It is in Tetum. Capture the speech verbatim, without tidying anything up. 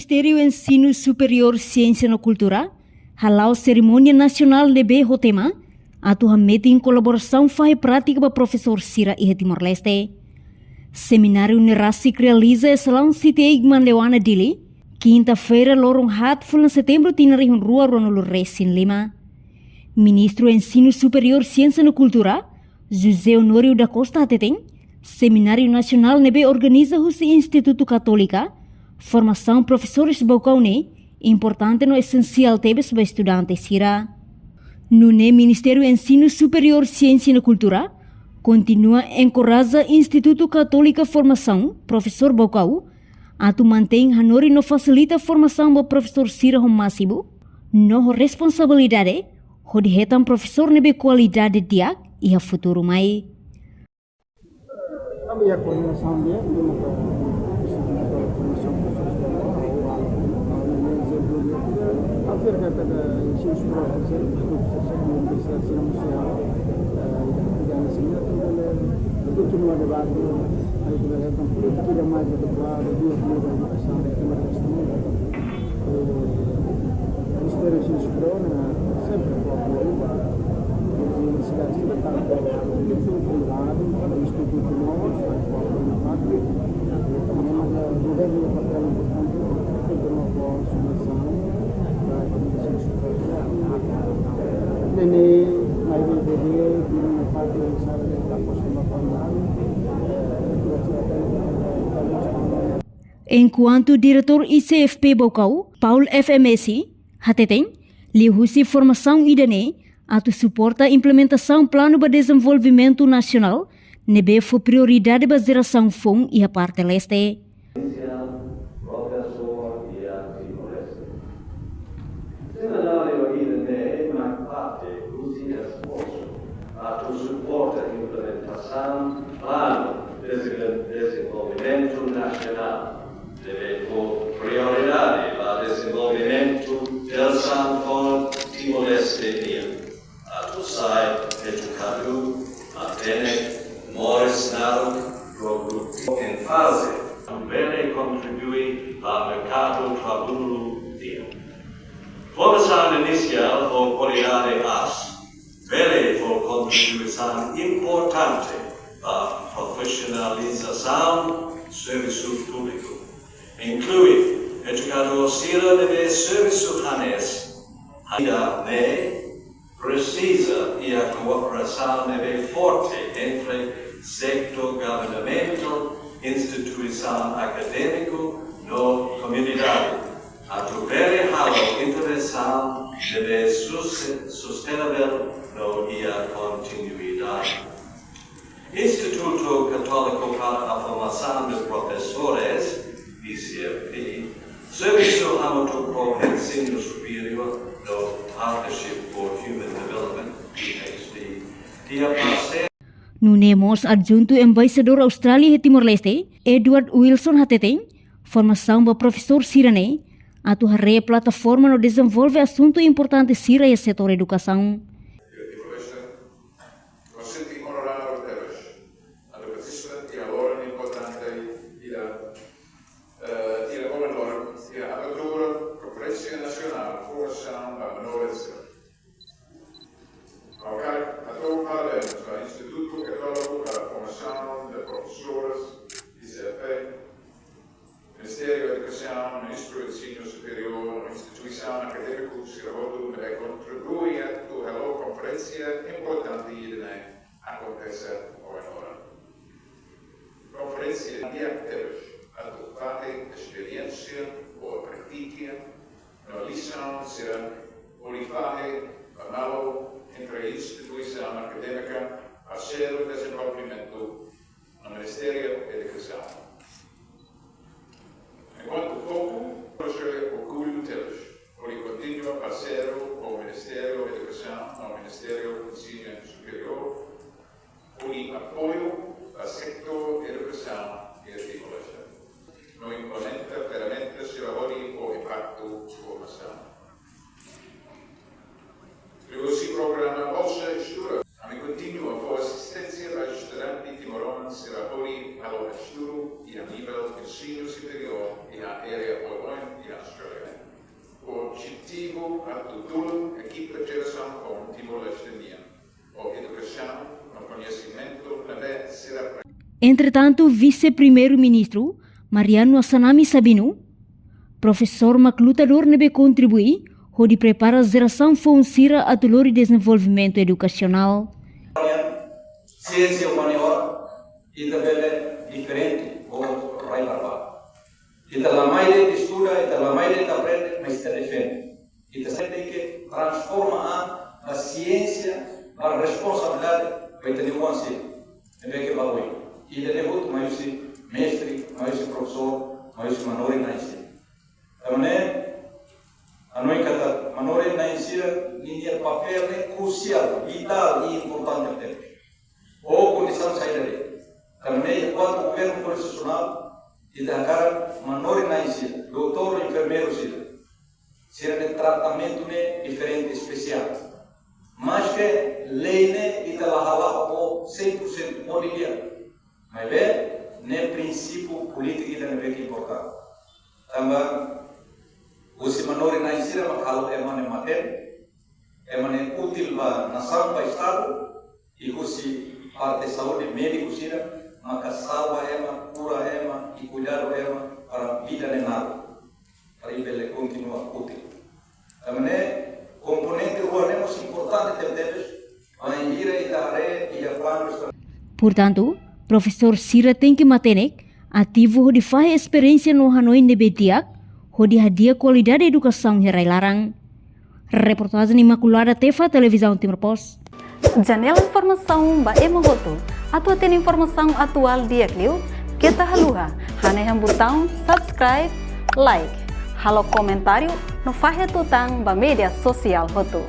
Ministériu Ensinu Superiór, Siénsia no Kultura hala'o serimónia nasionál ne'ebé ho tema atu hametin kolaborasaun fahe prátika ba profesór sira iha Timor-Leste. Semináriu ne'e rasik realiza iha salaun City Eggman Leuana, Dili, kinta-feira, loron haat, fulan Setembru, tinan rihun rua ruanulu resin lima. Ministru Ensinu Superiór, Siénsia no Kultura, José Honório da Costa, hateten, semináriu nasionál ne'ebé organiza husi Institutu Katólika Formasaun Profesores Baucau ne'e importante no esensiál tebes ba estudante sira. Nune'e Ministériu Ensinu Superiór, Siénsia no Kultura kontinua enkoraja Institutu Katólika Formasaun Profesór Baucau atu mantein hanorin no fasilita formasaun ba profesór sira ho másimu no ho responsabilidade, hodi hetan profesór ne'ebé kualidade di'ak iha futuru mai. Ami iha koordenasaun di'ak, ami iha koordenasaun, acerca de ensinu superiór, universidade sira mós, eh, kontinua debate, atu hetan polítika mais adequada, duas meias educação, educação. Eh, Ministériu Ensinu Superiór, eh, sempre com apoio, eh, universidades de Estadu, privadu, institutu novos, com apoio da parte, eh, mas, eh, governu iha papél importante, tantu no apoiu, subvensaun, para a educação superior. Ne'e, mais um poder, de uma parte, sabe, da aposta da qualidade, eh, Enkuantu Diretór I C F P Baucau, Paul F M S, hateten, liuhusi formasaun ida-ne'e atu suporta implementasaun planu ba dezenvolvimentu nasionál ne'ebé fó prioridade ba jerasaun foun iha parte leste. Semináriu ida-ne'e mak parte husi esforsu atu suporta implementasaun planu de dezenvolvimentu nasionál, ne'ebé fó prioridade ba dezenvolvimentu jerasaun foun Timor-Leste nian. Atu sai edukadór, matenek, moris naruk, produtivu. Iha faze atu bele kontribui ba merkadu traballu nian. Formasaun inisiál ho kualidade aas bele fó kontribuisaun importante ba profisionalizasaun servisu públiku, inklui edukadór sira ne'ebé servisu hanesan. Ida-ne'e presiza iha kooperasaun ne'ebé forte entre setór governamentu, instituisaun akadémiku no komunidade, atu bele halo intervensaun ne'ebé sus-, sustenavel no iha kontinuidade. Institutu Katóliku para a Formação de Professores, I C F P, servisu hamutuk ho Ensinu Superiór no Partnership for Human Development, P H D, iha parseria. Nune'e mós Adjuntu Embaixadór Austrália iha Timor-Leste, Edward Wilson, hateten, formasaun ba profesór sira-ne'e atu haree plataforma no dezenvolve asuntu importante sira iha setór edukasaun. Konsente onoradu tebes atu partisipa iha loron importante ida, eh, iha loron, iha abertura Konferénsia Nasionál Formasaun ba Menores. Ha'u hakarak hato'o parabéns ba Institutu Katóliku para Formasaun de Profesores, I C F P, Ministériu Edukasaun, Ministériu Ensinu Superiór no instituisaun akadémiku sira hotu ne'ebé kontribui atu halo konferénsia importante ida-ne'e akontese ohin loron. Konferénsia di'ak tebes atu fahe esperiénsia, boa prátika no lisaun sira hodi fahe ba malu entre instituisaun akadémika, parseiru dezenvolvimentu no Ministériu Edukasaun. Enkuantu foku, Austrália orgullu tebes hodi kontinua parseiru ho Ministériu Edukasaun no Ministériu Ensinu Superiór, hodi apoiu ba setór edukasaun iha Timor-Leste no implementa ferramenta sira hodi fó impaktu formasaun. Liuhusi programa Bolsa Estudu, ami kontinua fó asisténsia ba estudante timoroan sira hodi halo estudu iha nivel ensinu superiór iha área oioin iha Atu tulun ekipa jerasaun foun Timor-Leste nian ho edukasaun no koñesimentu ne'ebé sira aprende. Entretantu, Vise-Primeiru-Ministru Mariano Assanami Sabino, profesór mak lutadór ne'ebé kontribui hodi prepara jerasaun foun sira atu lori dezenvolvimentu edukasionál. Siénsia humaniora, ita bele diferente ho rai barbáriku. Ita la mai de'it estuda, ita la mai de'it aprende, mas ita defende. Ita sempre tenke transforma an ba siénsia, ba responsabilidade, ba ita-nia oan sira. Ne'ebé ke ba oin. Ida-ne'e hotu mai husi mestre, mai husi profesór, mai husi manorin-na'in sira. Tanba ne'e, hanoin katak manorin-na'in sira ninia papél ne'e krusiál, vitál i importante tebes. Ho kondisaun saida de'it. Tanba ne'e, enkuantu governu konstitusionál, ita hakarak manorin-na'in sira, doutór, enfermeiru sira, sira-nia tratamentu ne'e diferente, espesiál. Maske lei ne'e ita la hala'o ho cem por cento, modi di'ak. Maibé, ne'e prinsípiu polítika ida ne'ebé ke importante. Tanba, husi manorin-na'in sira mak halo ema ne'e matenek, ema ne'e útil ba nasaun, ba estadu, i husi parte saúde, médiku sira maka salva ema, kura ema i kuidadu ema para vida ne'e naruk, para ita bele kontinua útil. Tanba ne'e, komponente rua ne'e mós importante tebetebes, bainhira ita haree iha planu esta- Portantu, profesór sira tenke matenek ativu hodi fahe esperiénsia no hanoin ne'ebé di'ak, hodi hadi'a kualidade edukasaun iha rai-laran. Reportajen Imaculada Tefa, Televizaun Timor Post. Janela informasaun ba ema hotu. Atu hatene informasaun atuál di'ak liu, keta haluha hanehan butaun subscribe, like, halo komentáriu no fahe tutan ba média sosiál hotu.